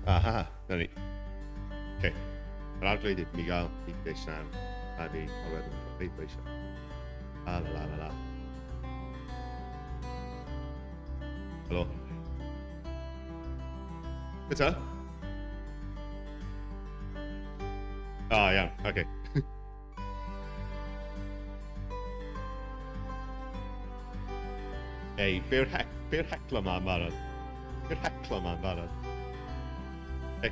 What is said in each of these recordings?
Aha, na ni. Okay. Yr arglwydd yw Miguel, 19, a fi, a wedyn, pleidleisio. La la la la la. Helo. Gyda? Ah, iawn, oce. Okay. Ei, be yw'r hec, be yw'r heclo 'ma yn barod? Be yw'r heclo 'ma yn barod? Ei.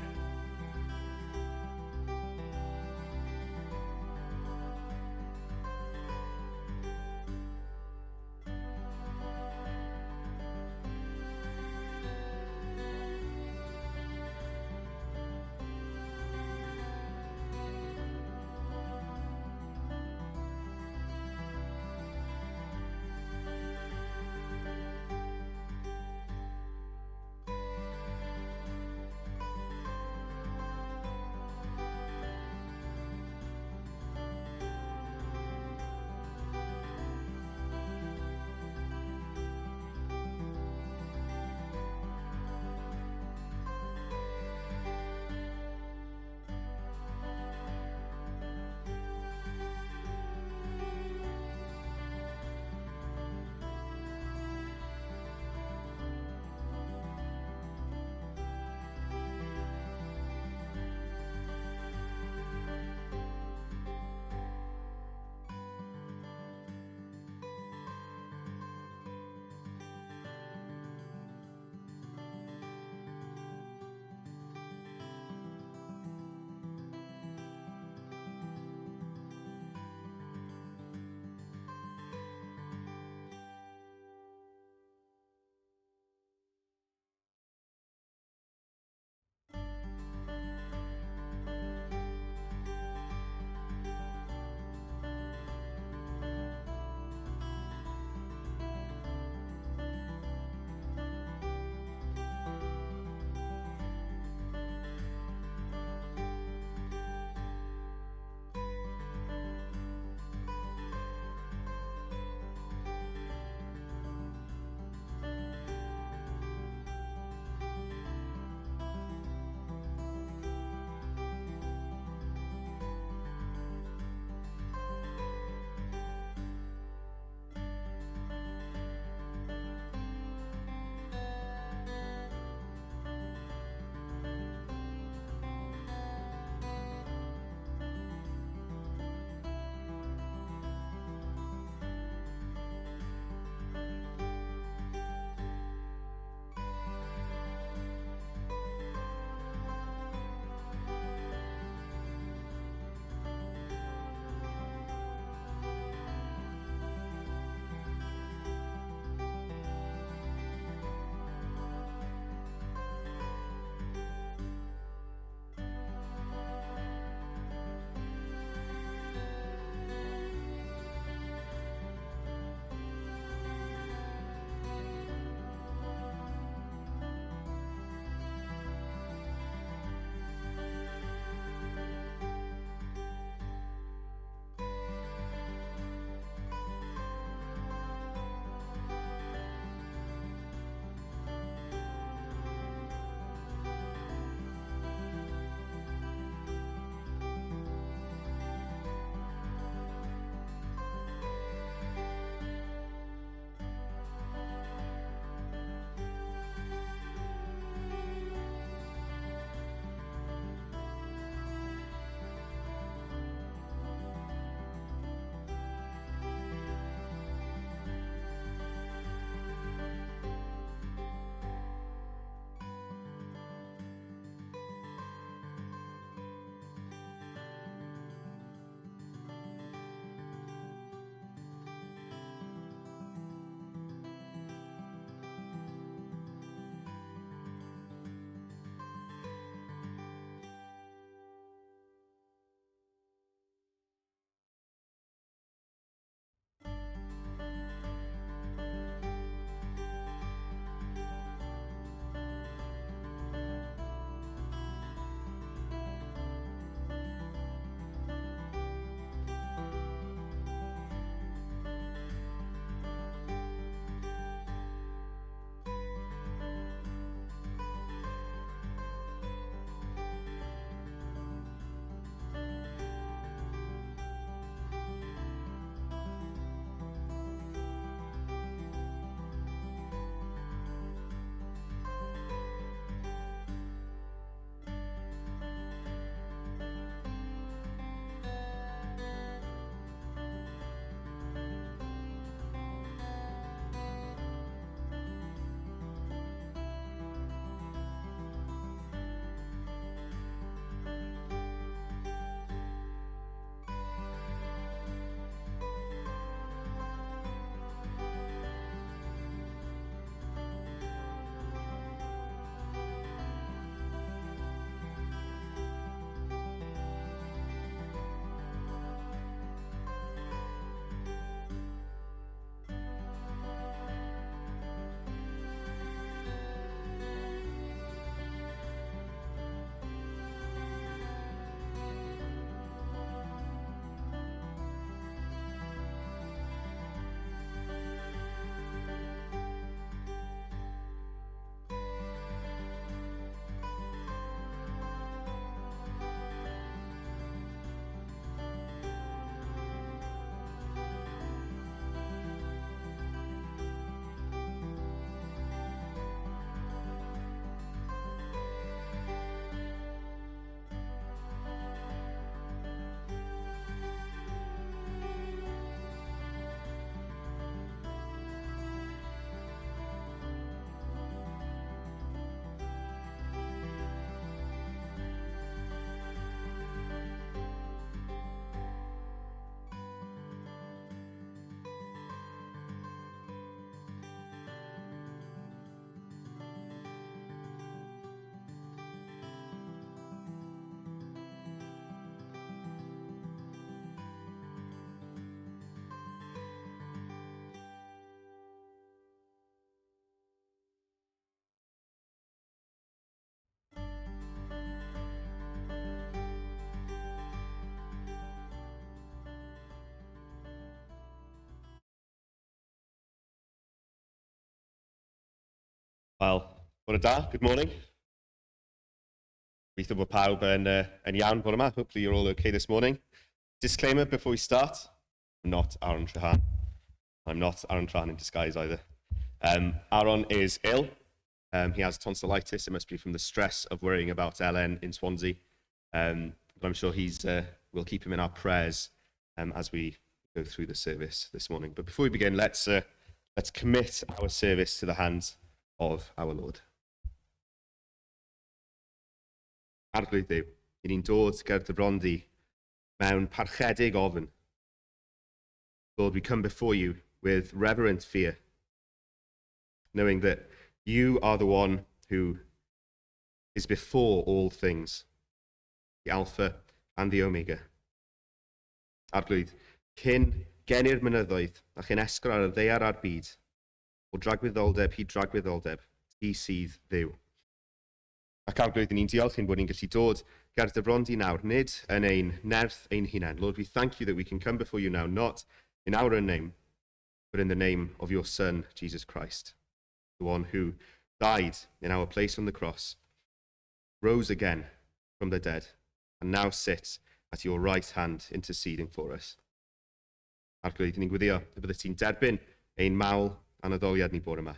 Wel, bore da, good morning. Gobeithio bod pawb yn iawn bore yma. Hopefully you're all okay this morning. Disclaimer before we start, I'm not Aaron Trahan. I'm not Aaron Trahan in disguise either. Aaron is ill. He has tonsillitis. It must be from the stress of worrying about LN in Swansea. But I'm sure we'll keep him in our prayers as we go through the service this morning. But before we begin, let's commit our service to the hands of our Lord. Arglwydd Dduw, i ni'n dod ger dy fron di mewn parchedig ofn. Lord, we come before you with reverent fear, knowing that you are the one who is before all things, the Alpha and the Omega. Arglwydd, cyn geni'r mynyddoedd a chyn esgor ar y ddaear a'r byd, o dragwyddoldeb hyd dragwyddoldeb, ti sydd Dduw. Ac Arglwydd, ni'n diolch ein bod ni'n gallu dod ger dy fron di nawr, nid yn ein nerth ein hunain. Lord, we thank you that we can come before you now, not in our own name, but in the name of your Son, Jesus Christ, the one who died in our place on the cross, rose again from the dead, and now sits at your right hand interceding for us. Arglwydd, ni'n gweddio y byddet ti'n derbyn ein mawl a'n addoliad ni bore yma.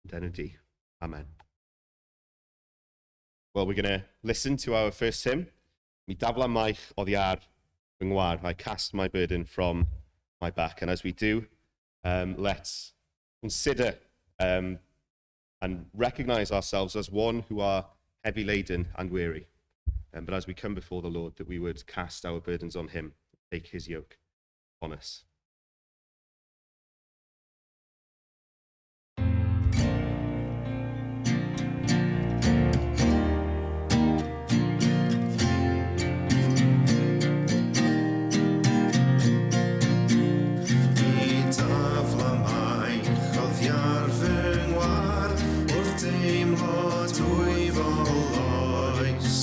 Yn dy enw di. Amen. Well, we're going to listen to our first hymn. Mi daflaf maich oddi ar fy ngwar. I cast my burden from my back. And as we do, let's consider and recognize ourselves as one who are heavy laden and weary. But as we come before the Lord, that we would cast our burdens on him, take his yoke on us. Mi daflaf maich oddi ar fy ngwar wrth deimlo dwyfol oes.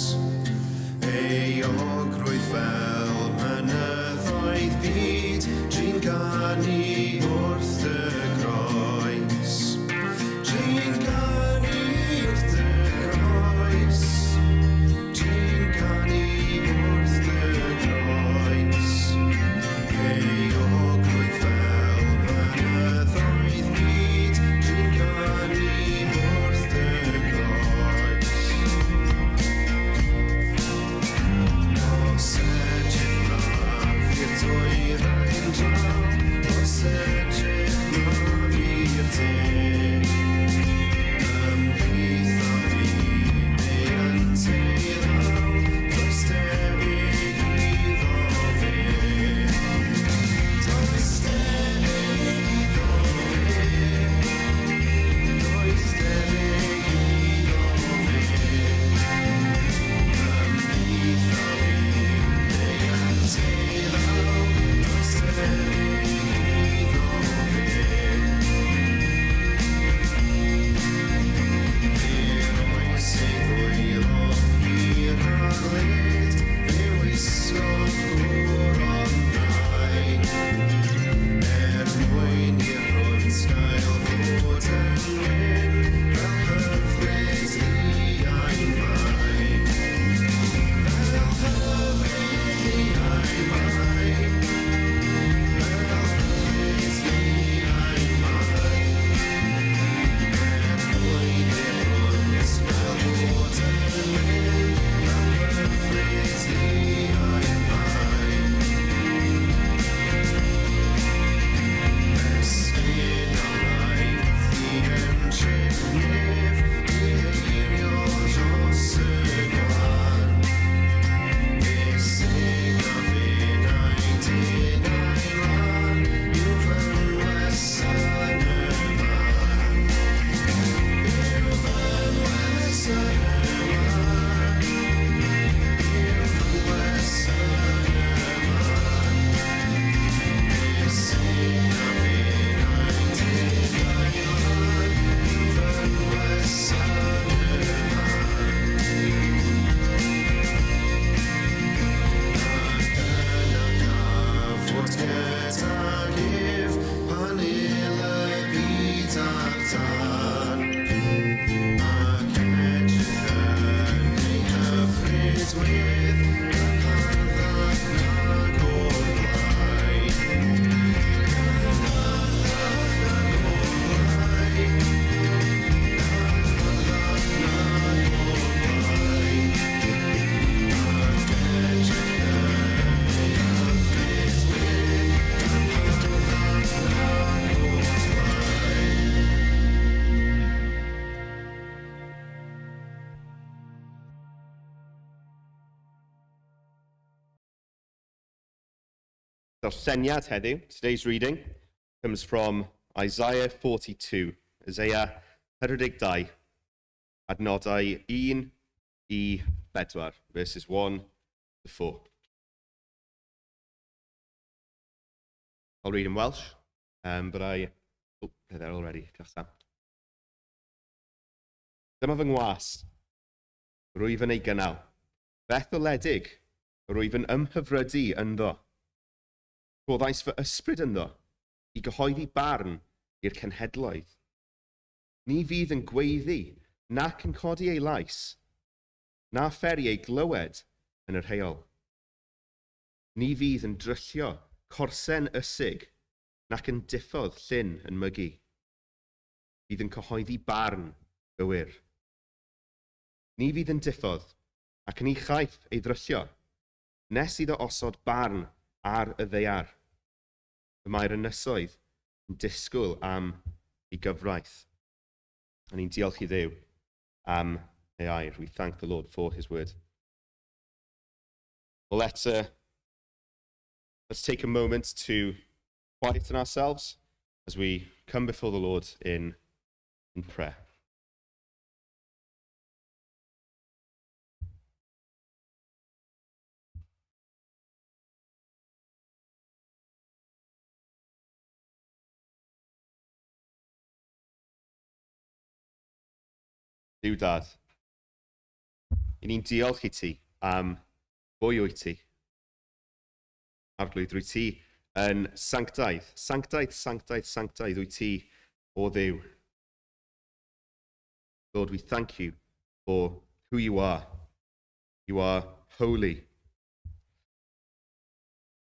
Euogrwydd fel mynyddoedd byd, drin ganu wrth y groes. Drin ganu wrth y groes. Drin ganu wrth y groes. Euogrwydd fel mynyddoedd byd, drin ganu wrth y groes. Os Darlleniad heddiw, today's reading, comes from Isaiah 42, Isaiah 42, adnodau 1 i 4, verses 1 to 4. I'll read in Welsh, but I... Oh, they're there already. Diolch, Sam. Dyma fy ngwas. Rwyf yn ei gynnal. Fy etholedig, rwyf yn ymhyfrydu ynddo. Rhoddais fy ysbryd ynddo i gyhoeddi barn i'r cenhedloedd. Ni fydd yn gweiddi nac yn codi ei lais, na pheri ei glywed yn yr heol. Ni fydd yn dryllio corsen ysig nac yn diffodd llin yn mygu. Bydd yn cyhoeddi barn gywir. Ni fydd yn diffodd, ac ni chaiff ei ddryllio, nes iddo osod barn ar y ddaear. Y mae'r ynysoedd yn disgwyl am ei gyfraith. A ni'n diolch i Dduw am ei air. We thank the Lord for his word. Well, let's take a moment to quieten ourselves as we come before the Lord in prayer. Duw Dad, i ni'n diolch i ti am bwy wyt ti. Arglwydd, rwyt ti yn sanctaidd, sanctaidd, sanctaidd, sanctaidd wyt ti, O Dduw. Lord, we thank you for who you are. You are holy.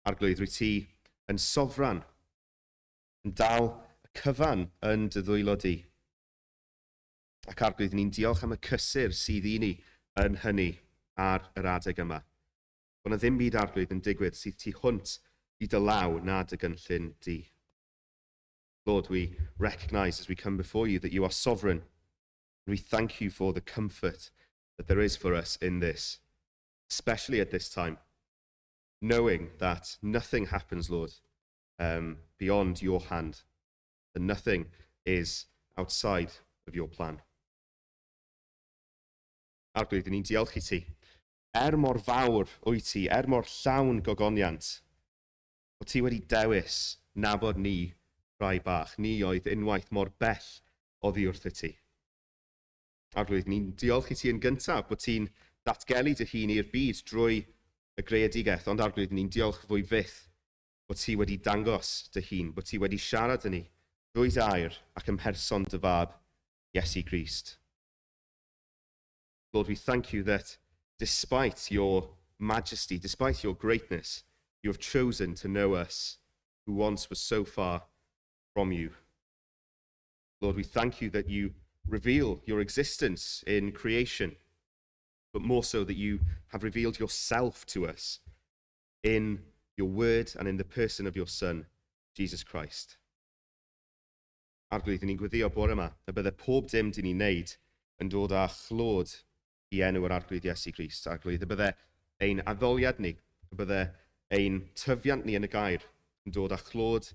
Arglwydd, rwyt ti yn sofran, yn dal y cyfan yn dy ddwylo di. Ac Arglwydd, ni'n diolch am y cysur sydd i ni yn hynny ar yr adeg yma. Bod 'na ddim byd, Arglwydd, yn digwydd sydd tu hwnt i dy law na dy gynllun di. Lord, we recognize as we come before you that you are sovereign. And we thank you for the comfort that there is for us in this, especially at this time, knowing that nothing happens, Lord, beyond your hand, that nothing is outside of your plan. Arglwydd, ni'n diolch i ti. Er mor fawr wyt ti, er mor llawn gogoniant, bod ti wedi dewis nabod ni rai bach, ni oedd unwaith mor bell oddi wrthyt ti. Arglwydd, ni'n diolch i ti yn gyntaf bod ti'n datgelu dy hun i'r byd drwy y greadigaeth, ond Arglwydd, ni'n diolch fwy fyth bod ti wedi dangos dy hun, bod ti wedi siarad â ni drwy dy air ac ym mherson dy fab, Iesu Grist. Lord, we thank you that despite your majesty, despite your greatness, you have chosen to know us who once was so far from you. Lord, we thank you that you reveal your existence in creation, but more so that you have revealed yourself to us in your word and in the person of your Son, Jesus Christ. Arglwydd, ni'n gweddio bore yma y bydde pob dim dyn ni'n neud yn dod â chlod i enw yr Arglwydd Iesu Grist. Arglwydd, y bydde ein addoliad ni, y bydde ein tyfiant ni yn y gair yn dod â chlod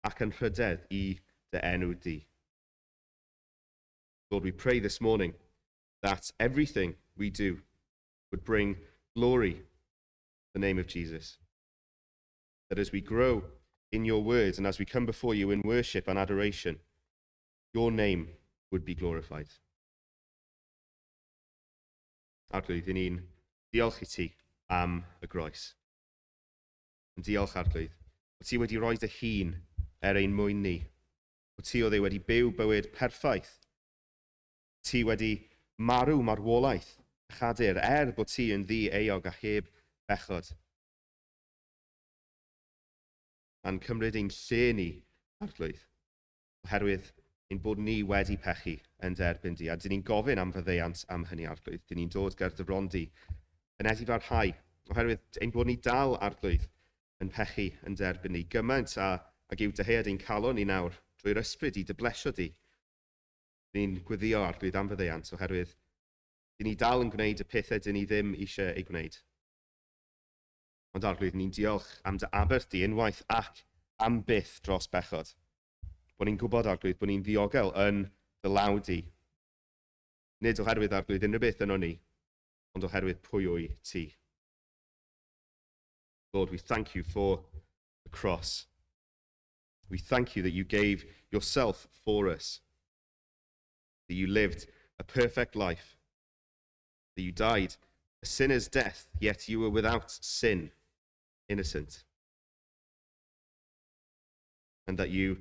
ac anrhydedd i dy enw di. Lord, we pray this morning that everything we do would bring glory to the name of Jesus. That as we grow in your words and as we come before you in worship and adoration, your name would be glorified. Arglwydd, i ni'n diolch i ti am y groes. Yn diolch, Arglwydd, bod ti wedi rhoi dy hun er ein mwyn ni. Bod ti oedd wedi byw bywyd perffaith. Ti wedi marw marwolaeth pechadur er bod ti yn ddi-euog a heb bechod. A'n cymryd ein lle ni, Arglwydd, oherwydd ein bod ni wedi pechu yn derbyn di. A dyn ni'n gofyn am faddeuant am hynny, Arglwydd. Dyn ni'n dod ger dy fron di yn edifarhau, oherwydd ein bod ni dal, Arglwydd, yn pechu yn derbyn ni. Gymaint a, ag yw dyhead ein calon ni nawr, drwy'r ysbryd i dy blesio di. Ni'n gweddio, Arglwydd, am faddeuant, oherwydd dyn ni dal yn gwneud y pethau dyn ni ddim eisiau ei gwneud. Ond Arglwydd, ni'n diolch am dy aberth di unwaith ac am byth dros bechod. Bod ni'n gwybod, Arglwydd, bod ni'n ddiogel yn dy law di. Nid oherwydd, Arglwydd, unrhyw beth yno ni, ond oherwydd pwy wyt ti. Lord, we thank you for the cross. We thank you that you gave yourself for us, that you lived a perfect life, that you died a sinner's death, yet you were without sin, innocent. And that you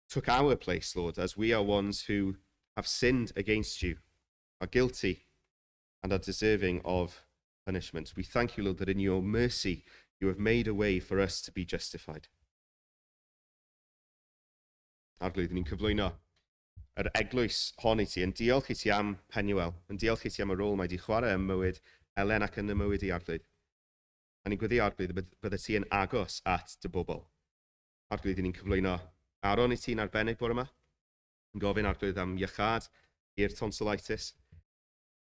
took our place, Lord, as we are ones who have sinned against you, are guilty, and are deserving of punishment. We thank you, Lord, that in your mercy you have made a way for us to be justified. Arglwydd, ni'n cyflwyno yr eglwys hon i ti, yn diolch i ti am Penuel, yn diolch i ti am y rôl mae di chwarae ym mywyd Elen ac yn y mywyd i, Arglwydd. A ni'n gweddio, Arglwydd, y bydde ti yn agos at dy bobl. Arglwydd, ni'n cyflwyno Aaron i ti'n arbennig bore yma, yn gofyn, Arglwydd, am iachâd i'r tonsillitis.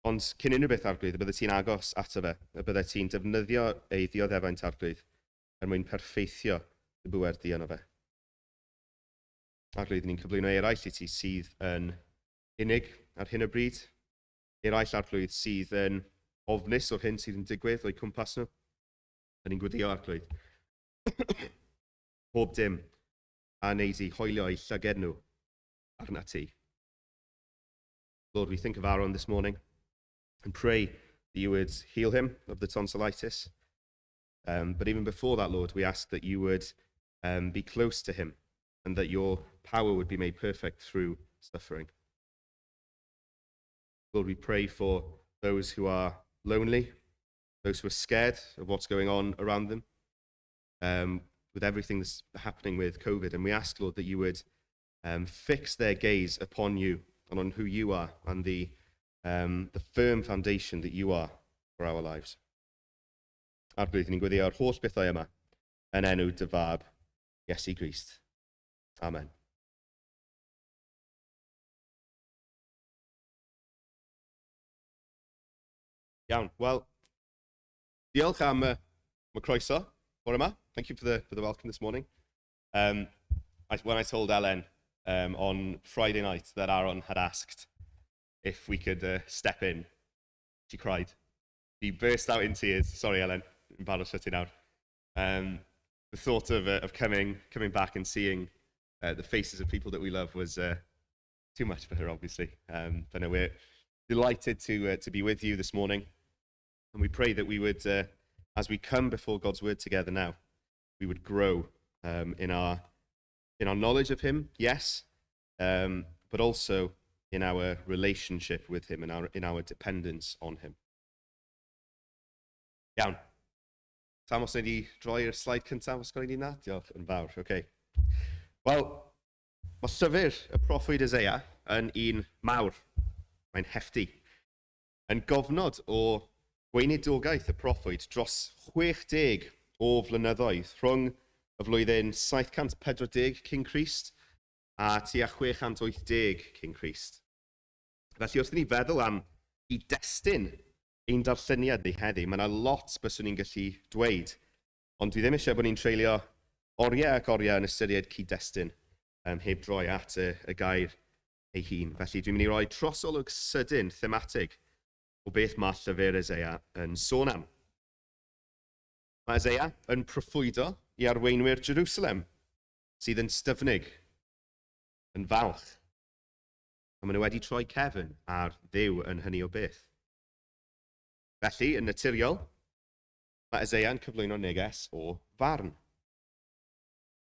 Ond cyn unrhyw beth, Arglwydd, y bydde ti'n agos ato fe, y bydde ti'n defnyddio ei ddioddefaint, Arglwydd, er mwyn perffeithio dy bŵer di yno fe. Arglwydd, ni'n cyflwyno eraill i ti sydd yn unig ar hyn o bryd. Eraill, Arglwydd, sydd yn ofnus o'r hyn sydd yn digwydd o'u cwmpas nhw. A ni'n gweddio, Arglwydd, pob dim a wneud i hoelio eu llyged nhw arna ti. Lord, we think of Aaron this morning and pray that you would heal him of the tonsillitis. But even before that, Lord, we ask that you would be close to him and that your power would be made perfect through suffering. Lord, we pray for those who are lonely, those who are scared of what's going on around them, with everything that's happening with COVID. And we ask, Lord, that you would fix their gaze upon you and on who you are and the firm foundation that you are for our lives. Arglwydd, ni'n gweddïo'r holl bethau yma yn enw dy fab, Iesu Grist. Amen. Iawn, wel, diolch am y croeso bore yma. Thank you for the welcome this morning. When I told Ellen on Friday night that Aaron had asked if we could step in, she cried. She burst out in tears. Sorry, Ellen, embarrassed ti nawr. The thought of coming back and seeing the faces of people that we love was too much for her, obviously. But no, we're delighted to be with you this morning. And we pray that we would, as we come before God's word together now, we would grow in our knowledge of Him, yes, but also in our relationship with Him and in our dependence on Him. Iawn. Sam, os wnei di droi'r slide cyntaf, os gweli di na? Diolch yn fawr, oce. Okay. Wel, mae llyfr y proffwyd Isaiah yn un mawr. Mae'n hefty. Yn gofnod o gweinidogaeth y proffwyd dros 60 o flynyddoedd rhwng y flwyddyn 740 cyn Crist a tua 680 cyn Crist. Felly, wrth i ni feddwl am gyd-destun ein darlleniad ni heddi, mae yna lot byswn ni'n gallu dweud, ond dwi ddim eisiau bod ni'n treulio oriau ac oriau yn ystyried cyd-destun heb droi at y gair ei hun. Felly dwi'n mynd i roi trosolwg sydyn thematig o beth mae llyfr Isaiah yn sôn am. Mae Isaiah yn proffwydo i arweinwyr Jerusalem, sydd yn styfnig, yn falch, a maen nhw wedi troi cefn ar Dduw yn hynny o beth. Felly, yn naturiol, mae Isaiah yn cyflwyno neges o farn.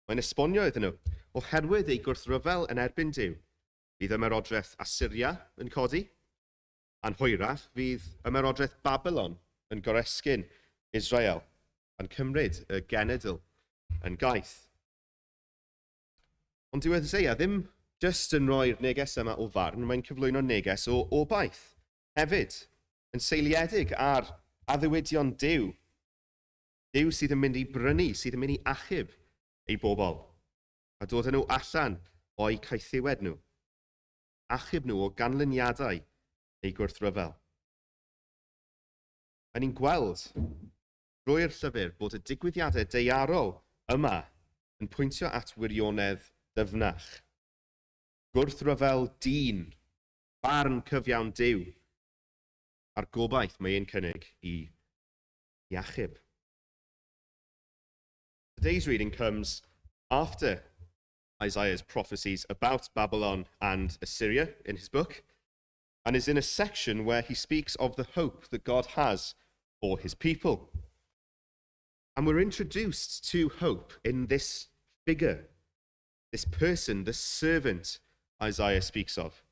Mae'n esbonio iddyn nhw, oherwydd eu gwrthryfel yn erbyn Duw, fydd ymerodraeth Asyria yn codi, a'n hwyrach fydd ymerodraeth Babylon yn goresgyn Israel yn cymryd y genedl yn gaeth. Ond dyw Isaiah ddim jyst yn rhoi'r neges yma o farn, mae'n cyflwyno neges o obaith hefyd, yn seiliedig ar addewidion Duw. Duw sydd yn mynd i brynu, sydd yn mynd i achub ei bobl, a dod â nhw allan o'u caethiwed nhw. Achub nhw o ganlyniadau eu gwrthryfel. A ni'n gweld drwy'r llyfr bod y digwyddiadau daearol yma yn pwyntio at wirionedd dyfnach. Gwrthryfel dyn, barn cyfiawn Duw, a'r gobaith mae e'n cynnig i achub. Today's reading comes after Isaiah's prophecies about Babylon and Assyria in his book, and is in a section where he speaks of the hope that God has for his people. And we're introduced to hope in this figure, this person, the servant Isaiah speaks of.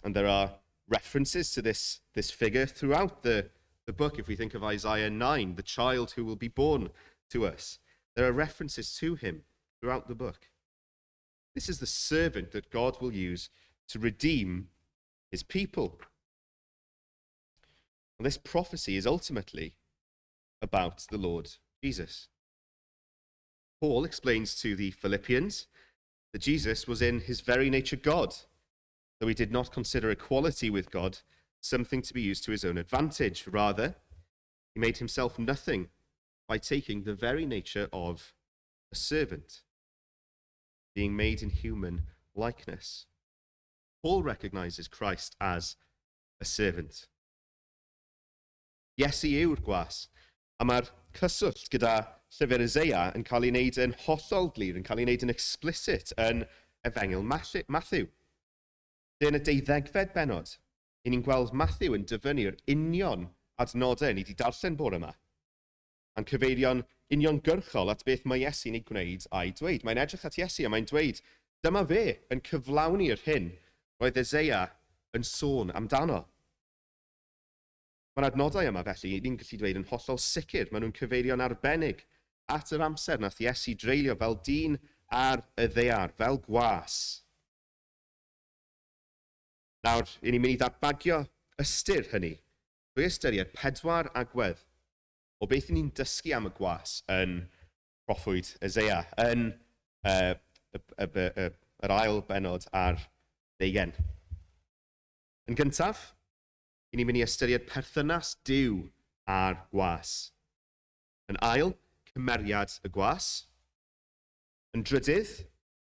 And there are references to this figure throughout the book. If we think of Isaiah 9, the child who will be born to us, there are references to him throughout the book. This is the servant that God will use to redeem his people. And this prophecy is ultimately about the Lord Jesus. Paul explains to the Philippians that Jesus was in his very nature God, though he did not consider equality with God something to be used to his own advantage. Rather, he made himself nothing by taking the very nature of a servant, being made in human likeness. Paul recognizes Christ as a servant. Iesu yw'r gwas, a mae'r cyswllt gyda llyfr Isaiah yn cael ei wneud yn hollol glir, yn cael ei wneud yn explicit yn Efengyl Matthew. Lle yn y 12fed bennod, i ni'n gweld Matthew yn dyfynnu'r union adnodau ni wedi darllen bore yma. A'n cyfeirio'n uniongyrchol at beth mae Iesu'n ei gwneud a'i dweud. Mae'n edrych at Iesu a mae'n dweud, dyma fe yn cyflawni'r hyn roedd Isaiah yn sôn amdano. Mae'r adnodau yma felly, ni'n gallu dweud yn hollol sicr, maen nhw'n cyfeirio'n arbennig at yr amser nath Iesu dreulio fel dyn ar y ddaear, fel gwas. Nawr, i ni'n mynd i ddatbagio ystyr hynny drwy ystyried pedwar agwedd o beth ni'n dysgu am y gwas yn proffwyd Isaiah, yn yr ail bennod ar ddeugen. Yn gyntaf, i ni'n mynd i ystyried perthynas Duw a'r gwas. Yn ail, cymeriad y gwas. Yn drydydd,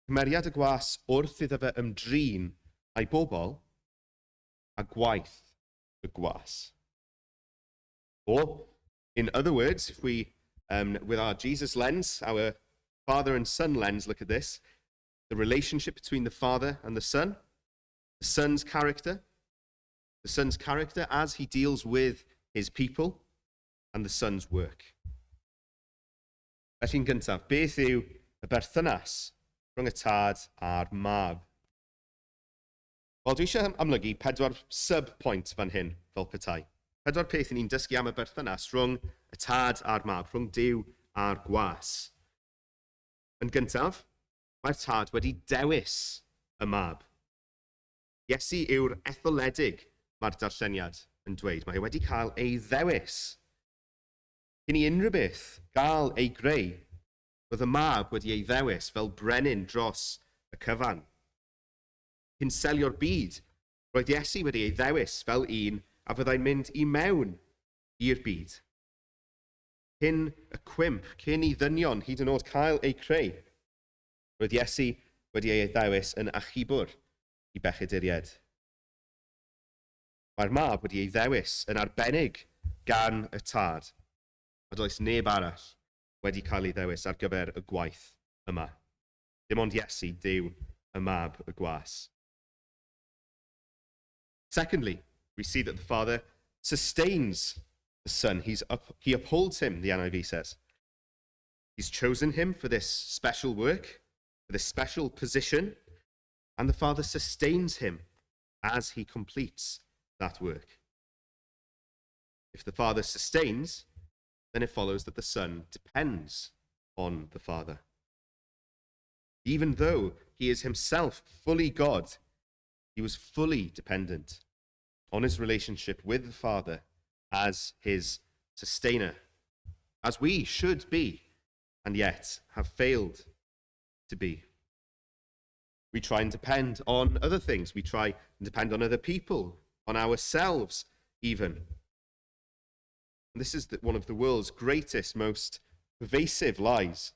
cymeriad y gwas wrth iddo fe ymdrin â'i bobl a gwaith y gwas. Or, in other words, if we, with our Jesus lens, our father and son lens, look at this, the relationship between the Father and the Son, the Son's character, the Son's character as he deals with his people, and the Son's work. Felly'n gyntaf, beth yw y berthynas rhwng y Tad a'r Mab? Wel, dwi eisiau amlygu pedwar sub-point fan hyn, fel petai. Pedwar peth ni'n dysgu am y berthynas rhwng y Tad a'r Mab, rhwng Duw a'r gwas. Yn gyntaf, mae'r Tad wedi dewis y Mab. Iesu yw'r etholedig, mae'r darlleniad yn dweud. Mae e wedi cael ei ddewis. Cyn i unrhyw beth gael ei greu, roedd y Mab wedi ei ddewis fel brenin dros y cyfan. Cyn selio'r byd, roedd Iesu wedi ei ddewis fel un a fyddai'n mynd i mewn i'r byd. Cyn y cwymp, cyn i ddynion hyd yn oed cael eu creu, roedd Iesu wedi ei ddewis yn achubwr i bechaduriaid. Mae'r Mab wedi ei ddewis yn arbennig gan y Tad, a does neb arall wedi cael ei ddewis ar gyfer y gwaith yma. Dim ond Iesu, Duw, y Mab, y gwas. Secondly, we see that the Father sustains the Son. He upholds him, the NIV says. He's chosen him for this special work, for this special position, and the Father sustains him as he completes that work. If the Father sustains, then it follows that the Son depends on the Father. Even though he is himself fully God, he was fully dependent on his relationship with the Father as his sustainer, as we should be, and yet have failed to be. We try and depend on other things. We try and depend on other people, on ourselves even. And this is one of the world's greatest, most pervasive lies.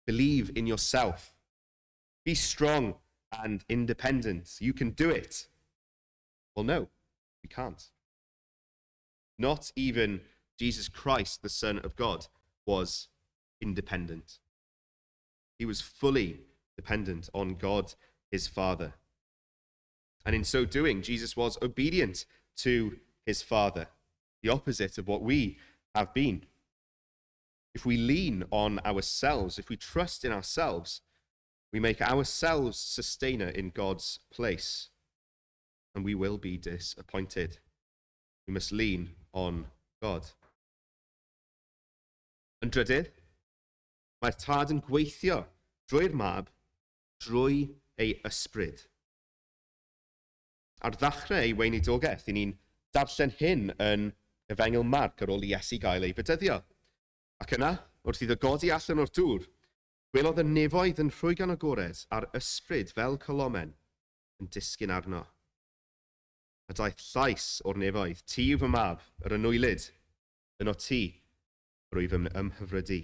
Believe in yourself. Be strong and independent. You can do it. Well, no, we can't. Not even Jesus Christ, the Son of God, was independent. He was fully dependent on God, his Father. And in so doing, Jesus was obedient to his Father, the opposite of what we have been. If we lean on ourselves, if we trust in ourselves, we make ourselves sustainer in God's place, and we will be disappointed. We must lean on God. Yn drydydd, mae'r Tad yn gweithio drwy'r Mab, drwy ei Ysbryd. Ar ddechrau ei weinidogaeth, i ni'n darllen hyn yn Efengyl Marc ar ôl i Iesu gael ei fedyddio. Ac yna, wrth iddo godi allan o'r dŵr, gwelodd y nefoedd yn rhwygo'n agored a'r Ysbryd fel colomen yn disgyn arno. A daeth llais o'r nefoedd, "Ti yw fy Mab, yr anwylyd, ynot ti, rwyf yn ymhyfrydu."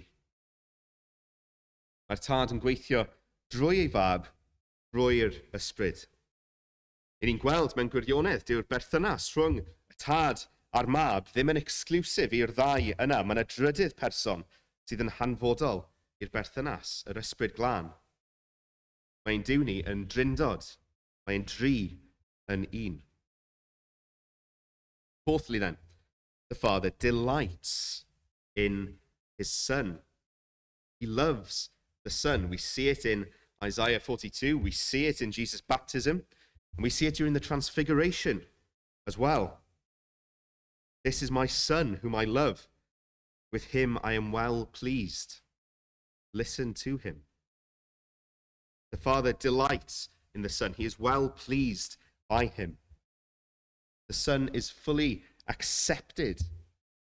Mae'r Tad yn gweithio drwy ei Fab, drwy'r Ysbryd. I ni'n gweld mewn gwirionedd, dyw'r berthynas rhwng y Tad a'r Mab ddim yn exclusive i'r ddau yna. Mae yna drydydd person sydd yn hanfodol i'r berthynas, yr Ysbryd Glân. Mae'n Duw ni yn drindod. Mae'n dri yn un. Fourthly then, the Father delights in his Son. He loves the Son. We see it in Isaiah 42, we see it in Jesus' baptism, and we see it during the Transfiguration as well. "This is my Son, whom I love. With him I am well pleased. Listen to him." The Father delights in the Son. He is well pleased by him. The Son is fully accepted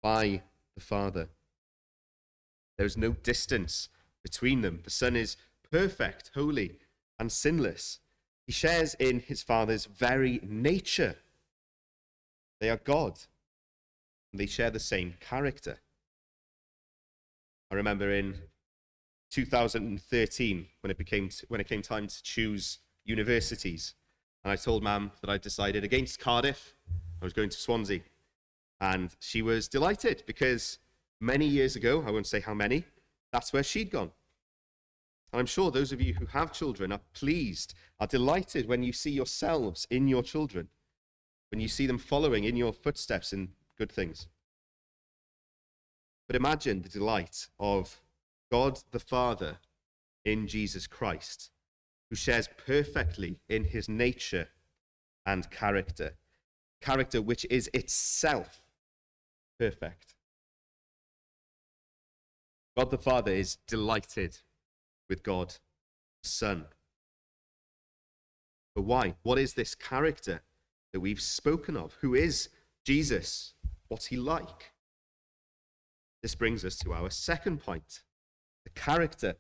by the Father. There is no distance between them. The Son is perfect, holy, and sinless. He shares in his Father's very nature. They are God, and they share the same character. I remember in 2013 when it came time to choose universities, and I told Mam that I'd decided against Cardiff. I was going to Swansea, and she was delighted because many years ago, I won't say how many, that's where she'd gone. And I'm sure those of you who have children are pleased, are delighted when you see yourselves in your children, when you see them following in your footsteps in good things. But imagine the delight of God the Father in Jesus Christ, who shares perfectly in his nature and character, character which is itself perfect. God the Father is delighted with God the Son. But why? What is this character that we've spoken of? Who is Jesus? What's he like? This brings us to our second point, the character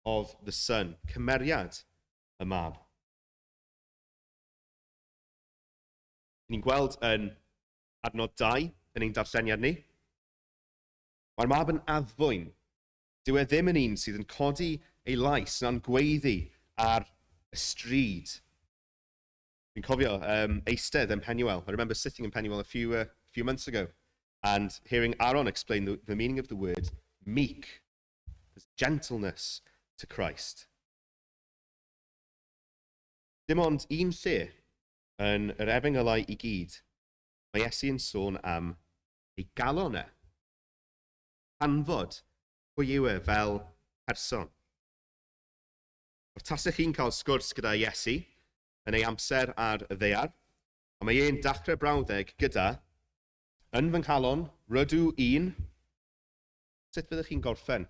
of the Son, cymeriad y Mab. Ni'n gweld yn adnod 2 yn ein darlleniad ni. Mae'r Mab yn addfwyn. Dyw e ddim yn un sydd yn codi ei lais na'n gweiddi ar y stryd. Fi'n cofio eistedd yn Penuel. I remember sitting in Penuel a few months ago and hearing Aaron explain the meaning of the word "meek". There's gentleness to Christ. Dim ond un lle yn yr Efengylau i gyd, mae Iesu yn sôn am ei galon e. Hanfod pwy yw e fel person. Os tasech chi'n cael sgwrs gyda Iesu yn ei amser ar y ddaear, a mae e'n dechrau brawddeg gyda "Yn fy nghalon, rydw i'n", sut fyddwch chi'n gorffen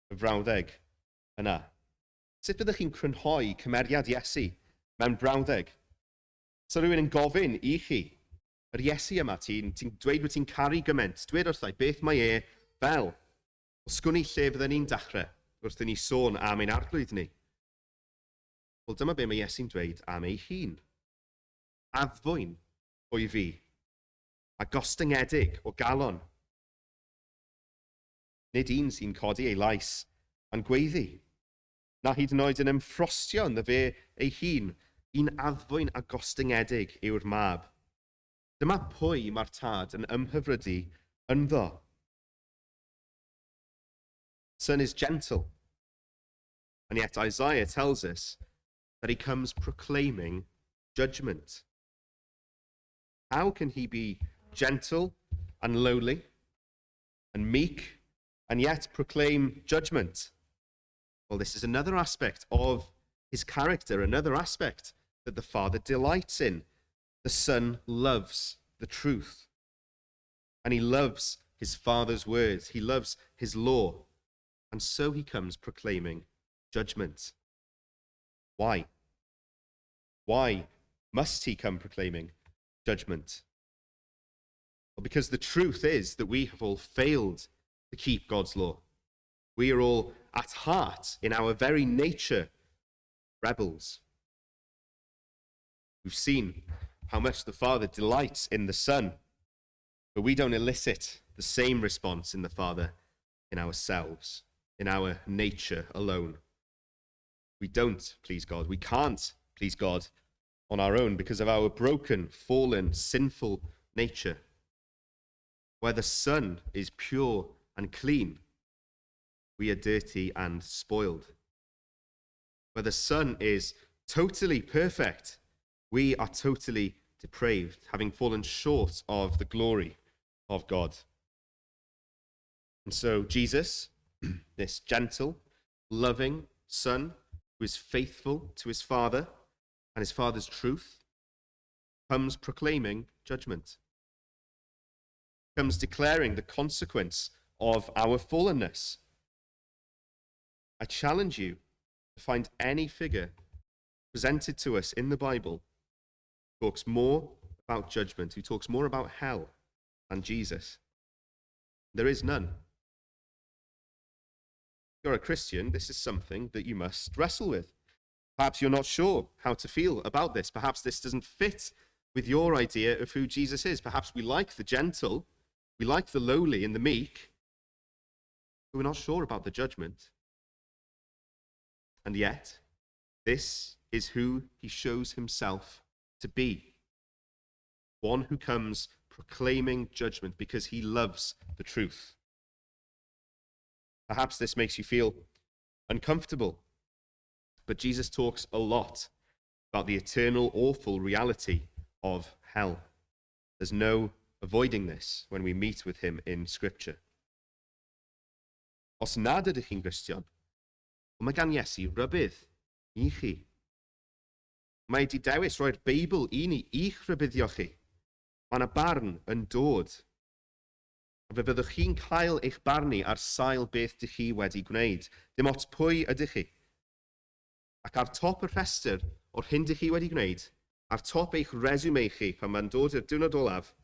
y frawddeg yna? Sut byddwch chi'n crynhoi cymeriad Iesu mewn brawddeg? So rhywun yn gofyn i chi, "Yr Iesu yma, ti'n ti dweud bod ti'n caru gymaint, dweud wrtha i beth mae e fel?" Wel, sgwn i lle fydden ni'n dechrau wrth i ni sôn am ein Arglwydd ni. Wel, dyma be mae Iesu'n dweud am ei hun. "Addfwyn wyf fi, a gostyngedig o galon." Nid un sy'n codi ei lais a'n gweiddi, na hyd yn oed yn ymffrostio ynddo fe ei hun, un addfwyn a gostyngedig yw'r mab. Dyma pwy mae'r tad yn ymhyfrydu ynddo. Son is gentle. And yet Isaiah tells us that he comes proclaiming judgment. How can he be gentle and lowly and meek and yet proclaim judgment? Well, this is another aspect of his character, another aspect that the Father delights in. The Son loves the truth, and he loves his Father's words, he loves his law, and so he comes proclaiming judgment. Why? Why must he come proclaiming judgment? Well, because the truth is that we have all failed to keep God's law. We are all at heart, in our very nature, rebels. We've seen how much the Father delights in the Son, but we don't elicit the same response in the Father in ourselves, in our nature alone. We don't please God. We can't please God on our own because of our broken, fallen, sinful nature. Where the Son is pure and clean, we are dirty and spoiled. Where the Son is totally perfect, we are totally depraved, having fallen short of the glory of God. And so, Jesus, this gentle, loving Son who is faithful to his Father and his Father's truth, comes proclaiming judgment, comes declaring the consequence of our fallenness. I challenge you to find any figure presented to us in the Bible who talks more about judgment, who talks more about hell than Jesus. There is none. If you're a Christian, this is something that you must wrestle with. Perhaps you're not sure how to feel about this. Perhaps this doesn't fit with your idea of who Jesus is. Perhaps we like the gentle, we like the lowly and the meek, but we're not sure about the judgment. And yet, this is who he shows himself to be: one who comes proclaiming judgment because he loves the truth. Perhaps this makes you feel uncomfortable, but Jesus talks a lot about the eternal, awful reality of hell. There's no avoiding this when we meet with him in Scripture. Os nad ydych chi'n Gristion, mae gan Iesu rybudd i chi. Mae wedi dewis roi'r Beibl i ni i'ch rhybuddio chi. Mae yna barn yn dod. A fe fyddwch chi'n cael eich barnu ar sail beth dych chi wedi gwneud. Dim ots pwy ydych chi. Ac ar top y rhestr o'r hyn dych chi wedi gwneud, ar top eich resume chi pan mae'n dod i'r diwrnod olaf,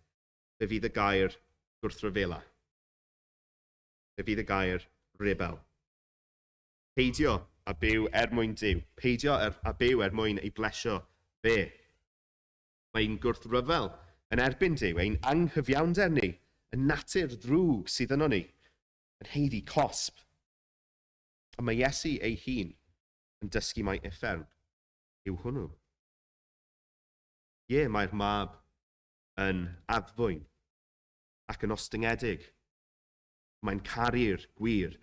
fe fydd y gair gwrthryfela. Fe fydd y gair rebel. Peidio a byw er mwyn Duw. Peidio a byw er mwyn ei blesio fe. Mae'n gwrthryfel yn erbyn Duw, ein anghyfiawnder ni, y natur ddrwg sydd yno ni, yn haeddu cosb. A mae Iesu ei hun yn dysgu mai uffern yw hwnnw. Ie, mae'r mab yn addfwyn ac yn ostyngedig. Mae'n caru'r gwir.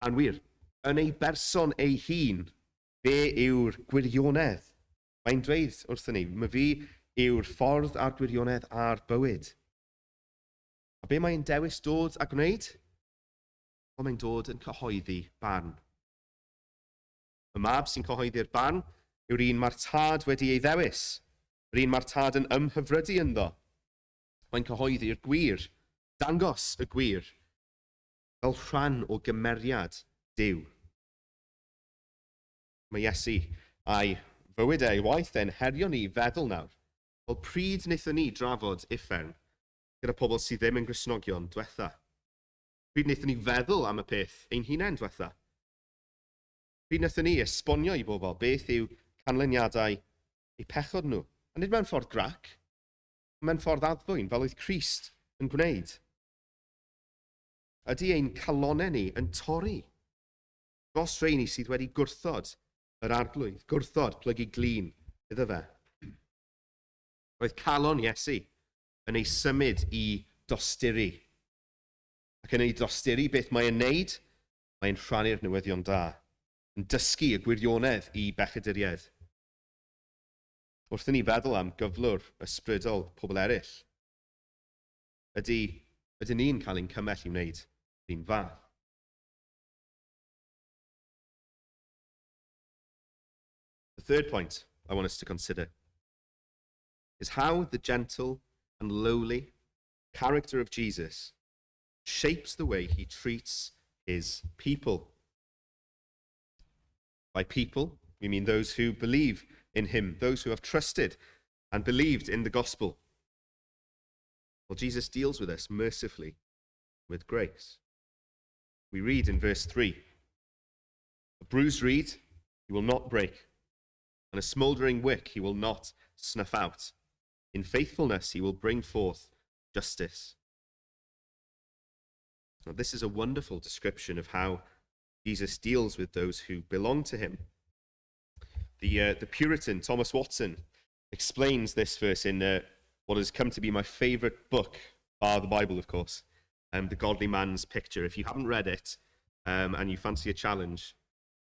A'n wir, yn ei berson ei hun, fe yw'r gwirionedd. Mae'n dweud wrthyn ni, "Mae fi yw'r ffordd a'r gwirionedd a'r bywyd." A be mae'n dewis dod a gwneud? Wel, mae'n dod yn cyhoeddi barn. Y mab sy'n cyhoeddi'r barn yw'r un mae'r tad wedi ei ddewis. Yr un mae'r tad yn ymhyfrydu ynddo. Mae'n cyhoeddi'r gwir, dangos y gwir, fel rhan o gymeriad Duw. Mae Iesu a'i fywyd a'i waith e'n herio ni feddwl nawr. Wel, pryd wnaethon ni drafod uffern gyda pobl sydd ddim yn Gristnogion diwetha? Pryd wnaethon ni feddwl am y peth ein hunain diwetha? Pryd wnaethon ni esbonio i bobl beth yw canlyniadau eu pechod nhw? A nid mewn ffordd grac, mewn ffordd addfwyn, fel oedd Crist yn gwneud. Ydy ein calonau ni yn torri dros rheini sydd wedi gwrthod yr Arglwydd, gwrthod plygu glin iddo fe? Roedd calon Iesu yn ei symud i dosturi. Ac yn ei dosturi, beth mae'n wneud? Mae'n rhannu'r newyddion da, yn dysgu y gwirionedd i bechaduriaid. Wrth i ni feddwl am gyflwr ysbrydol pobl eraill, ydyn ni'n cael ein cymell i wneud yr un fath? The third point I want us to consider is how the gentle and lowly character of Jesus shapes the way he treats his people. By people, we mean those who believe in him, those who have trusted and believed in the gospel. Well, Jesus deals with us mercifully, with grace. We read in verse 3: "A bruised reed he will not break, and a smouldering wick he will not snuff out. In faithfulness he will bring forth justice." Now, this is a wonderful description of how Jesus deals with those who belong to him. The Puritan Thomas Watson explains this verse in what has come to be my favorite book, bar the Bible, of course, The Godly Man's Picture. If you haven't read it and you fancy a challenge,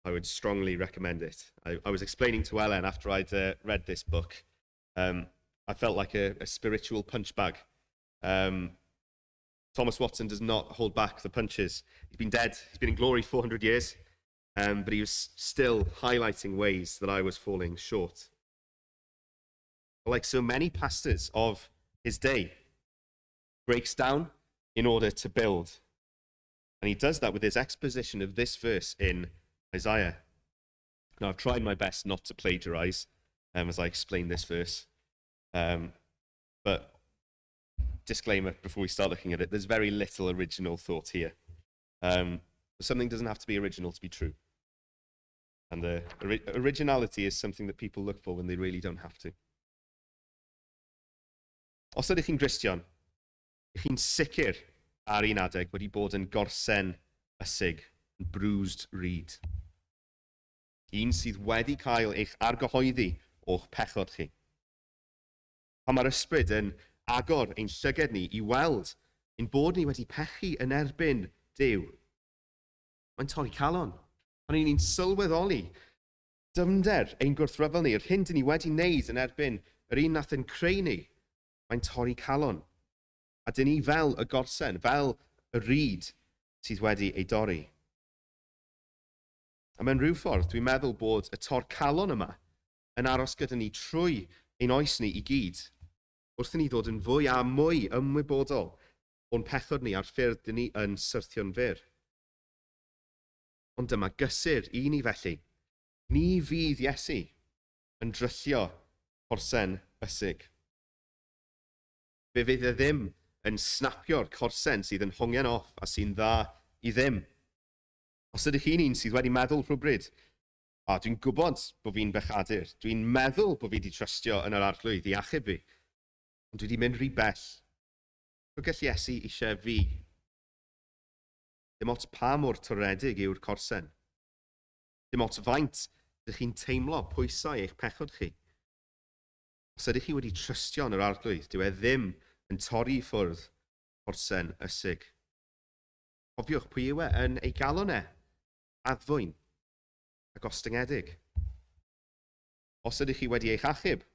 I would strongly recommend it. I was explaining to Ellen after I'd read this book, I felt like a spiritual punch bag. Thomas Watson does not hold back the punches. He's been dead, he's been in glory 400 years, but he was still highlighting ways that I was falling short. But like so many pastors of his day, breaks down in order to build. And he does that with his exposition of this verse in Isaiah. Now, I've tried my best not to plagiarize as I explain this verse. But disclaimer before we start looking at it, there's very little original thought here. Something doesn't have to be original to be true. And the originality is something that people look for when they really don't have to. Os ydych chi'n Gristion, ych chi'n sicr ar un adeg wedi bod yn gorsen ysig, yn bruised reed. Un sydd wedi cael eich argyhoeddi o'ch pechod chi. Pan mae'r Ysbryd yn agor ein llyged ni i weld ein bod ni wedi pechu yn erbyn Duw, mae'n torri calon. Pan ni'n sylweddoli dyfnder ein gwrthryfel ni, yr hyn dyn ni wedi wneud yn erbyn yr un nath ein creu ni, mae'n torri calon. A dyn ni fel y gorsen, fel y reed sydd wedi ei dorri. A mewn rhyw ffordd, dwi'n meddwl bod y tor calon yma yn aros gyda ni trwy ein oes ni i gyd, wrth i ni ddod yn fwy a mwy ymwybodol o'n pechod ni a'r ffyrdd dyn ni yn syrthio'n fyr. Ond dyma gysur i ni felly. Ni fydd Iesu yn dryllio corsen ysig. Fe fydd e ddim yn snapio'r corsen sydd yn hongian off a sy'n dda i ddim. Os ydych chi'n un sydd wedi meddwl rhywbryd, "A dwi'n gwybod bod fi'n bechadur, dwi'n meddwl bod fi wedi trystio yn yr Arglwydd i achub fi, ond dwi wedi mynd rhy bell. Rhywbeth Iesu eisiau fi?" Dim ots pa mor toredig yw'r corsen. Dim ots faint ydych chi'n teimlo pwysau eich pechod chi. Os ydych chi wedi trystio yn yr Arglwydd, dyw e ddim yn torri i ffwrdd corsen ysig. Cofiwch pwy yw e yn ei galon e. Addfwyn a gostyngedig. Os ydych chi wedi eich achub,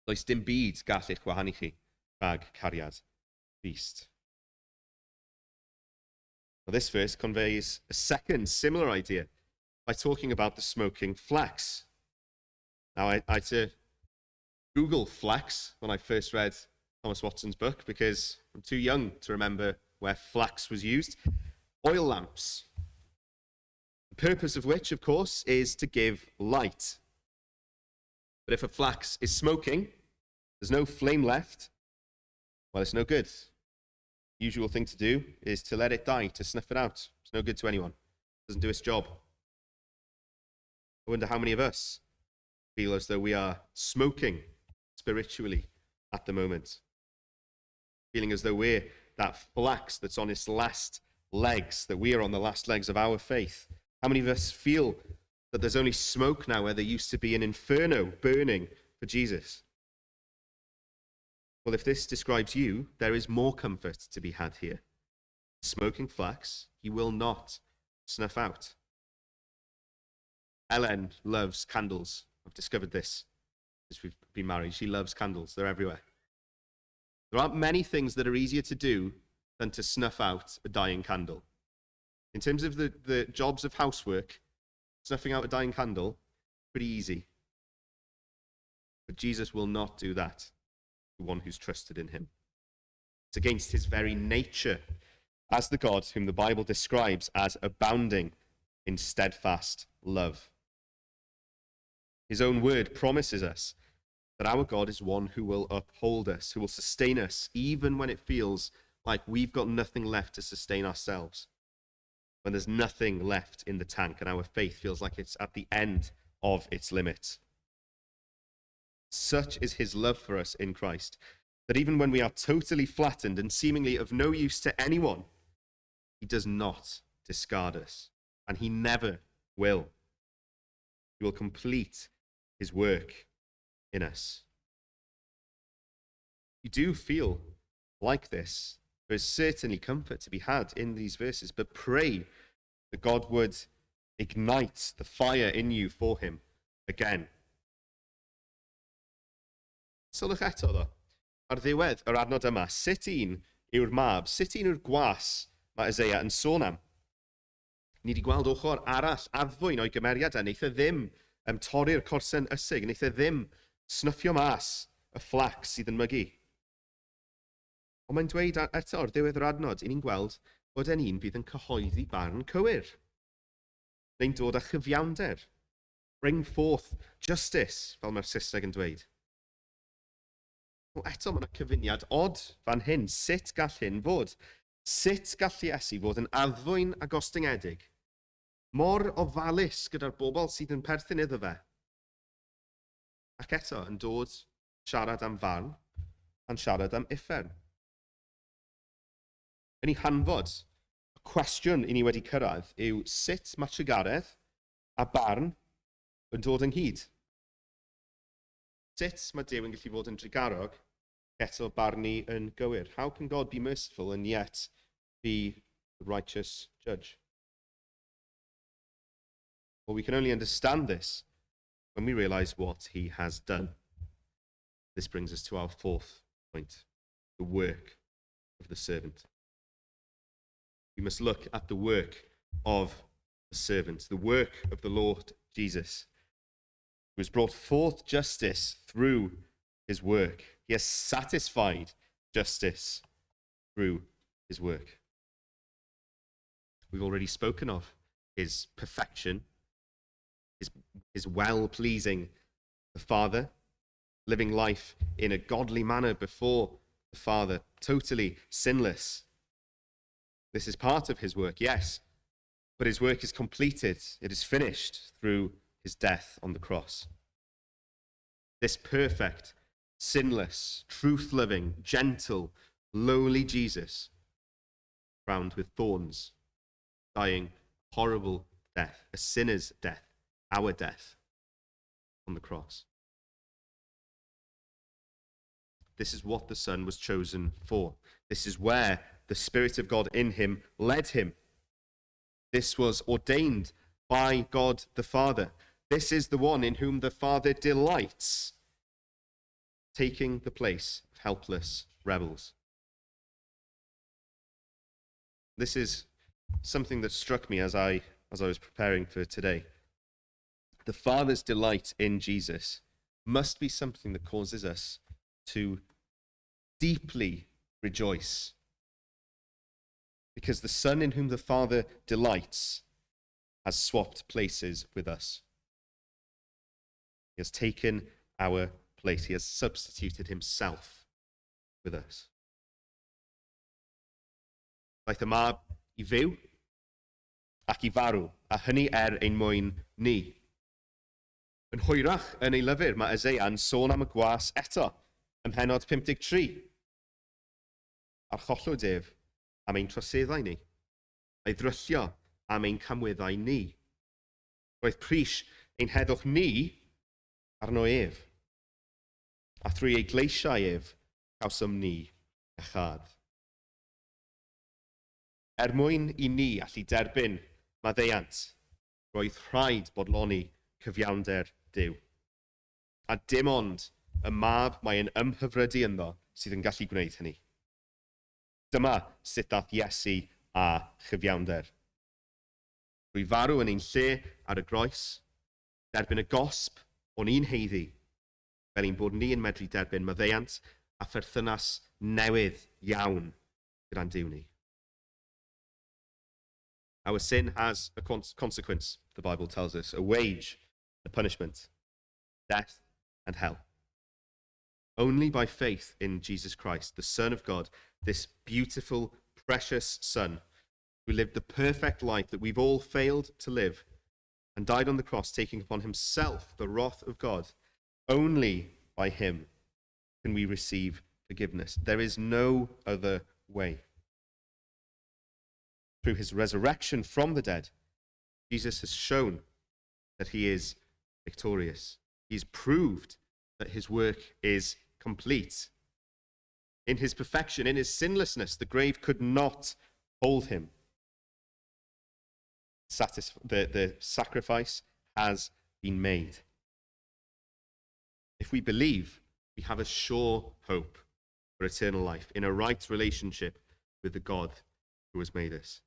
does dim byd gall eich gwahanu chi rhag cariad Crist. Now, this verse conveys a second similar idea by talking about the smoking flax. Now, I had to Google flax when I first read Thomas Watson's book because I'm too young to remember where flax was used. Oil lamps. The purpose of which, of course, is to give light. But if a flax is smoking, there's no flame left, well, it's no good. Usual thing to do is to let it die, to snuff it out. It's no good to anyone. It doesn't do its job. I wonder how many of us feel as though we are smoking spiritually at the moment. Feeling as though we're that flax that's on its last legs, that we are on the last legs of our faith? How many of us feel that there's only smoke now where there used to be an inferno burning for Jesus? Well, if this describes you, there is more comfort to be had here. Smoking flax, he will not snuff out. Ellen loves candles. I've discovered this since we've been married. She loves candles, they're everywhere. There aren't many things that are easier to do than to snuff out a dying candle. In terms of the jobs of housework, snuffing out a dying candle, pretty easy. But Jesus will not do that to one who's trusted in him. It's against his very nature as the God whom the Bible describes as abounding in steadfast love. His own word promises us that our God is one who will uphold us, who will sustain us, even when it feels like we've got nothing left to sustain ourselves. When there's nothing left in the tank and our faith feels like it's at the end of its limit. Such is his love for us in Christ, that even when we are totally flattened and seemingly of no use to anyone, he does not discard us, and he never will. He will complete his work in us. You do feel like this. There is certainly comfort to be had in these verses, but pray that God would ignite the fire in you for him again. Sylwch eto, ddo, ar ddiwedd yr adnod yma, sut un yw'r mab, sut un yw'r gwas mae Isaiah yn sôn am? Ni wedi gweld ochr arall addfwyn o'i gymeriad e. Wneith e ddim torri'r corsen ysig, wneith e ddim snuffio mas y flax sydd yn mygu. Ond mae'n dweud eto ar ddiwedd yr adnod, i ni'n gweld bod e'n un fydd yn cyhoeddi barn cywir. Neu'n dod â chyfiawnder. Bring forth justice, fel mae'r Saesneg yn dweud. Wel, eto mae yna cyfuniad od fan hyn. Sut gall hyn fod? Sut gall Iesu fod yn addfwyn a gostyngedig? Mor ofalus gyda'r bobl sydd yn perthyn iddo fe. Ac eto yn dod siarad am farn a'n siarad am uffern. Yn ei hanfod, y cwestiwn i ni wedi cyrraedd yw sut mae trugaredd a barn yn dod ynghyd? Sut mae Duw yn gallu fod yn drugarog eto barnu yn gywir? How can God be merciful and yet be the righteous judge? Well, we can only understand this when we realize what he has done. This brings us to our fourth point, the work of the servant. We must look at the work of the servant, the work of the Lord Jesus, who has brought forth justice through his work. He has satisfied justice through his work. We've already spoken of his perfection, his well pleasing the Father, living life in a godly manner before the Father, totally sinless. This is part of his work, yes, but his work is completed, it is finished through his death on the cross. This perfect, sinless, truth loving, gentle, lowly Jesus, crowned with thorns, dying horrible death, a sinner's death, our death on the cross. This is what the Son was chosen for. This is where the Spirit of God in him led him. This was ordained by God the Father. This is the one in whom the Father delights, taking the place of helpless rebels. This is something that struck me as I was preparing for today. The Father's delight in Jesus must be something that causes us to deeply rejoice. Because the Son in whom the Father delights has swapped places with us. He has taken our place. He has substituted himself with us. Daeth y mab i fyw ac i farw, a hynny er ein mwyn ni. Yn hwyrach yn ei lyfr, mae Isaiah yn sôn am y gwas eto, ym mhennod 53. Archollwyd ef am ein troseddau ni. a'i ddryllio am ein camweddau ni. Roedd pris ein heddwch ni arno ef, a thrwy ei gleisiau ef cawsom ni iachâd. Er mwyn i ni allu derbyn maddeuant, roedd rhaid bodloni cyfiawnder Duw. A dim ond y mab mae'n ymhyfrydu ynddo sydd yn gallu gwneud hynny. Dyma sut ddaeth Iesu â chyfiawnder. Drwy farw yn ein lle ar y groes, derbyn y gosb o'n ni'n haeddu, fel ein bod ni yn medru derbyn maddeuant a pherthynas newydd iawn gyda'n Duw ni. Our sin has a consequence, the Bible tells us, a wage, a punishment, death and hell. Only by faith in Jesus Christ, the Son of God, this beautiful, precious Son, who lived the perfect life that we've all failed to live, and died on the cross, taking upon himself the wrath of God, only by him can we receive forgiveness. There is no other way. Through his resurrection from the dead, Jesus has shown that he is victorious. He's proved that his work is complete. In his perfection, in his sinlessness, the grave could not hold him. The sacrifice has been made. If we believe, we have a sure hope for eternal life in a right relationship with the God who has made us.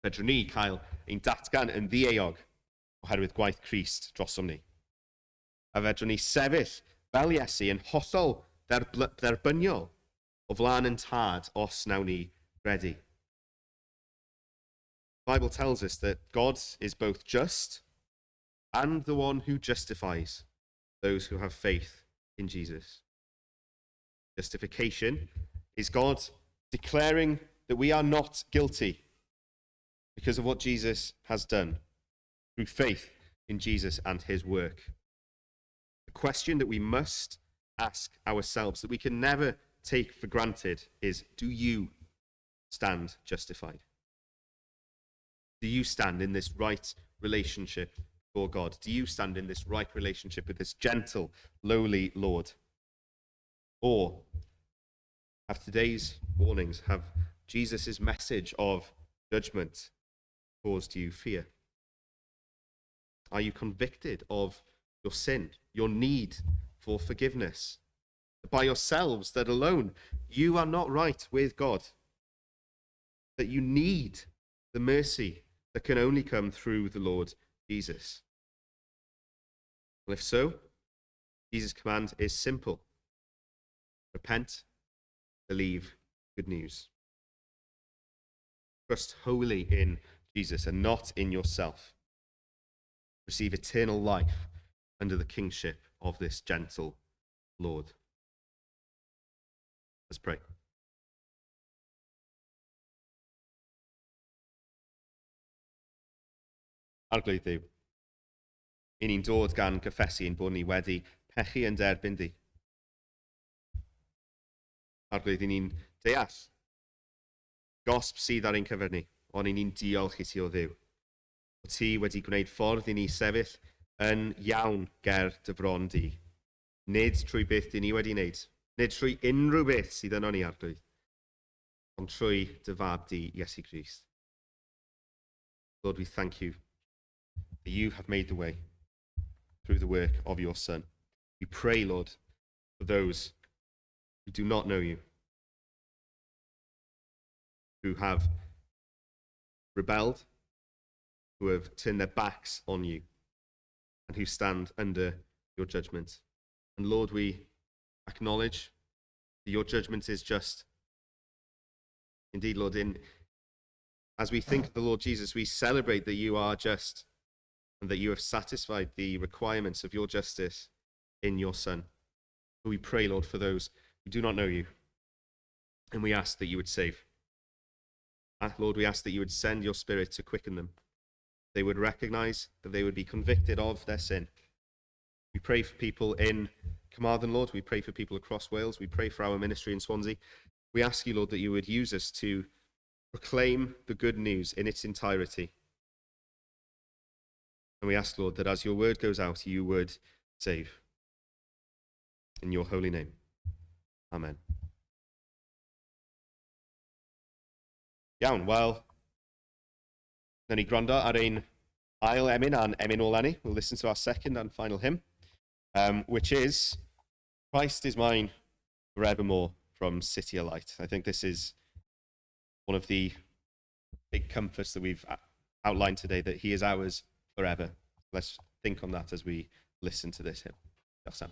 Fedrwn ni cael ein datgan yn ddieuog oherwydd gwaith Crist drosom ni. A fedrwn ni sefyll fel Iesu yn hollol dderbyniol o flaen ein Tad os nawn ni gredu. The Bible tells us that God is both just and the one who justifies those who have faith in Jesus. Justification is God declaring that we are not guilty because of what Jesus has done through faith in Jesus and his work. The question that we must ask ourselves, that we can never take for granted, is: do you stand justified? Do you stand in this right relationship before God? Do you stand in this right relationship with this gentle, lowly Lord? Or have today's warnings, have Jesus' message of judgment caused you fear? Are you convicted of your sin, your need for forgiveness? By yourselves, that alone you are not right with God. That you need the mercy that can only come through the Lord Jesus. Well, if so, Jesus' command is simple: repent, believe good news. Trust wholly in Jesus and not in yourself. Receive eternal life under the kingship of this gentle Lord. Let's pray. Arglwydd Dduw, i ni'n dod gan gyffesu ein bod ni wedi pechu yn derbyn di. Arglwydd, i ni'n deall gosb sydd ar ein cyfer ni, ond i ni'n diolch i ti, O Dduw. O ti wedi gwneud ffordd i ni sefyll yn iawn ger dy fron di. Nid trwy beth di ni wedi wneud, nid trwy unrhyw beth sydd yno ni, Arglwydd, ond trwy dy fab di, Iesu Grist. Lord, we thank you that you have made the way through the work of your Son. We pray, Lord, for those who do not know you, who have rebelled, who have turned their backs on you, and who stand under your judgment. And Lord, we acknowledge that your judgment is just. Indeed, Lord, in as we think of the Lord Jesus, we celebrate that you are just and that you have satisfied the requirements of your justice in your Son. But we pray, Lord, for those who do not know you, and we ask that you would save. Lord, we ask that you would send your Spirit to quicken them. They would recognize that they would be convicted of their sin. We pray for people in Carmarthen, Lord. We pray for people across Wales. We pray for our ministry in Swansea. We ask you, Lord, that you would use us to proclaim the good news in its entirety. And we ask, Lord, that as your word goes out, you would save. In your holy name. Amen. Iawn, wel, nawn ni gwrando ar ein ail emyn a'n emyn ola ni. We'll listen to our second and final hymn, which is "Christ is Mine Forevermore" from CityAlight. I think this is one of the big comforts that we've outlined today, that he is ours forever. Let's think on that as we listen to this hymn. Diolch, Sam.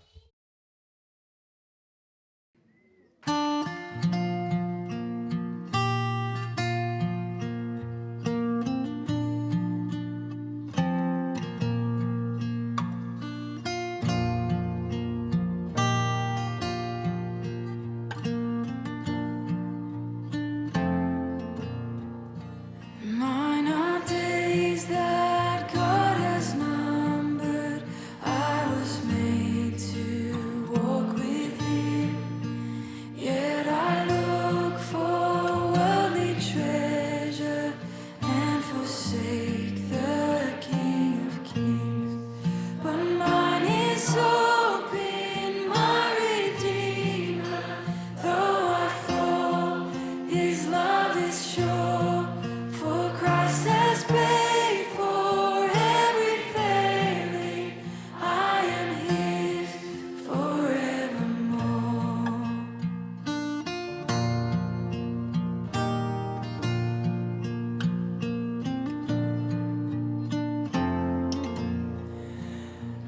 Mine are days that God has numbered. I was made to walk with Him. Yet I look for worldly treasure and forsake the King of Kings. But mine is hope in my Redeemer. Though I fall, His love is sure. For Christ has paid for every failing. I am His forevermore.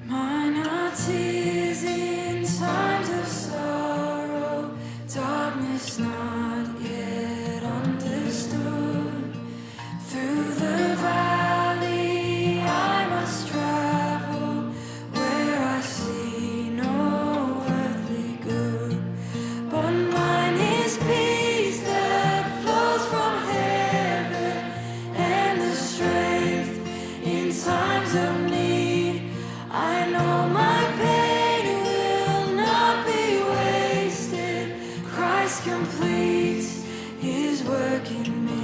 Mine are tears in times of sorrow, darkness not yet understood. Through the valley I must travel, where I see no earthly good. But mine is peace that flows from heaven, and the strength in times of need. I know my pain will not be wasted. Christ completes his work in me.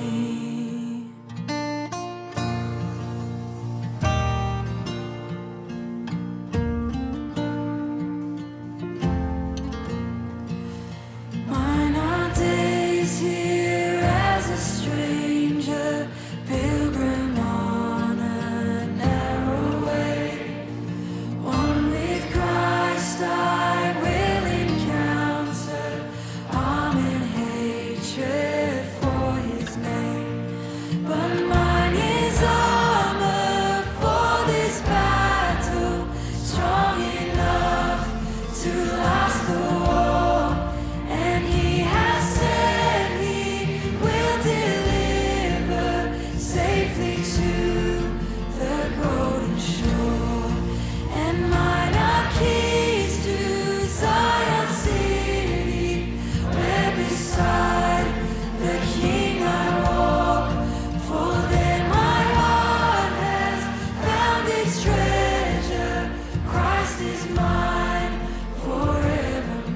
Mine are days here as a stranger, pilgrim on a narrow way. One with Christ I will encounter harm and hatred for his name. But mine is armor for this battle, strong enough to last the war. And he has said he will deliver safely to the golden shore. And mine are keys to Zion city, where beside the King I walk. For there my heart has found its treasure. Christ is mine forevermore.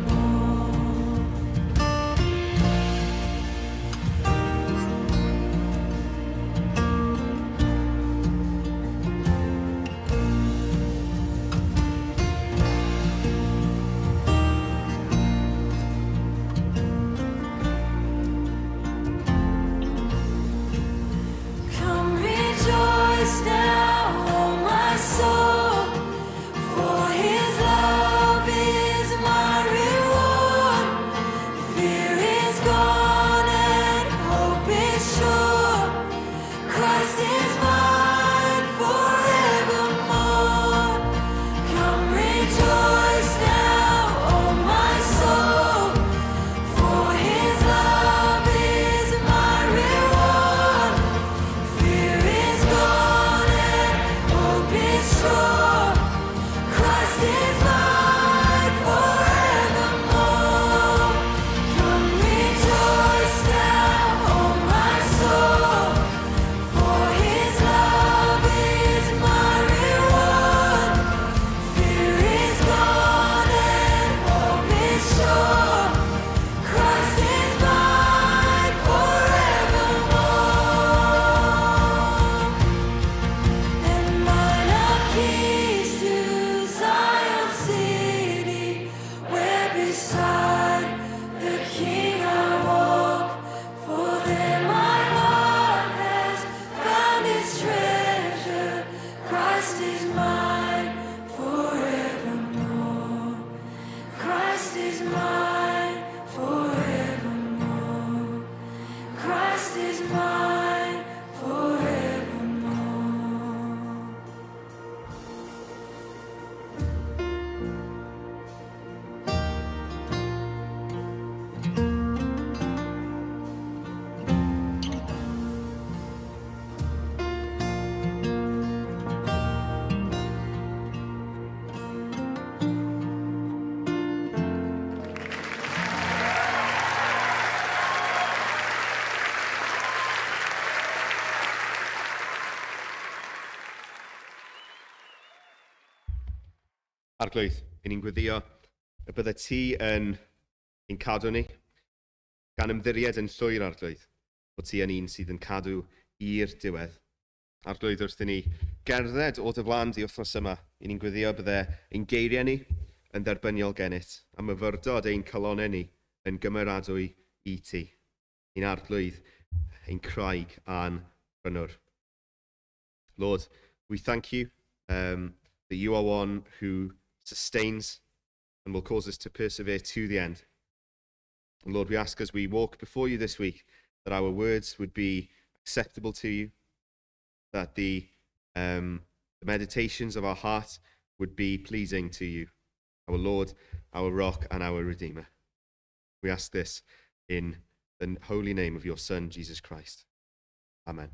Arglwydd, i ni'n gweddio y bydde ti yn ein cadw ni, gan ymddiried yn llwyr, Arglwydd, bod ti yn un sydd yn cadw i'r diwedd. Arglwydd, wrth i ni gerdded o dy flaen di wythnos yma, i ni'n gweddio bydde ein geiriau ni yn dderbyniol gennyt, a myfyrdod ein calonau ni yn gymeradwy i ti. Ein Arglwydd, ein craig a'n prynwr. Lord, we thank you that you are one who sustains and will cause us to persevere to the end. And Lord, we ask as we walk before you this week that our words would be acceptable to you, that the meditations of our heart would be pleasing to you, our Lord, our rock, and our Redeemer. We ask this in the holy name of your Son, Jesus Christ. Amen.